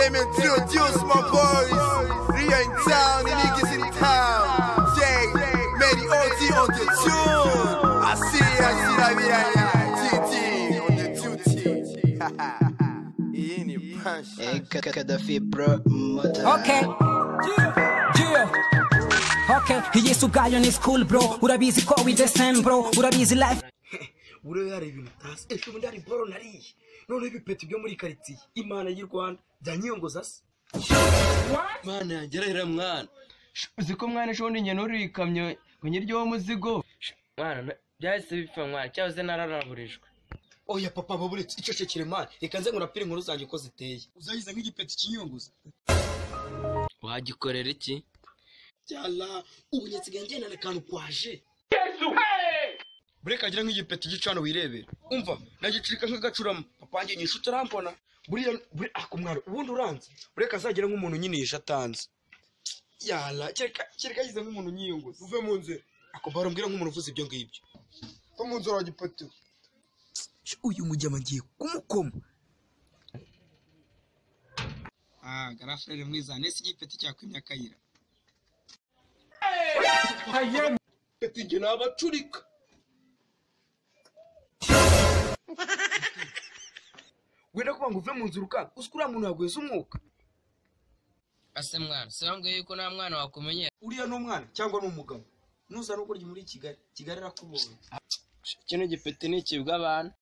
Let me introduce my boys. Ria in town, the niggas in town. Jay, Mary OG on the tune. I see la vida, GG on the duty. Iyi ni punch. Kadafi promoter. Okay. Yeah. Okay, iyi si ubwayo ni school bro. Urabizi ko we the same bro. Urabizi life. Buriya hari ibintu utazi. Ejo bundi hari boro nariye, noneho ibipeti byo muri karitsiye, Imana y'u Rwanda, byanyiyongoza se. Mana yanjye, arahira mwana. Uzi ko mwana ejo bundi njye nuriye ikamyo ngo nyirye uwo muzigo mwana, byahise bipfa mwana, cyahoze nararaburijwe. Oya papa, baburetse, icecekere mwana, reka nze ngurapire inkuru zanjye uko ziteye. Uzayize nk'igipeti kinyongoza. Wagikorera iki? Byala ubu nsigaye ngendana akantu kwaje bureka agira nk'igipeti gicana wirebera. Umva, nagicurika nk'agacurama. Papa wanjye nyisha utarambona buriya buri ako mwana, ubundi uranze bureka azagira nk'umuntu unyinisha atanze. Yala, kereka agize nk'umuntu unyiyongoza. Uve mu nzira. Ako barumbwira nk'umuntu uvuze ibyo ngibyo. Va mu nzira wa gipeti. Uyu mujyama ngiye kumukoma. Ah, garafurere mwiza, nese igipeti cyakwimya akayira. Peti njye nabacurika. Wenda kuba ngo uve mu nzira ukanga, uzi ko uriya muntu yaguheza umwuka. Ase mwana, se wambwiye yuko nta mwana wakumenyera. Uriya ni umwana cyangwa ni umugabo? Nuza no kurya muri Kigali, Kigali irakubonye. Kino gipeti ni ikibwa abantu.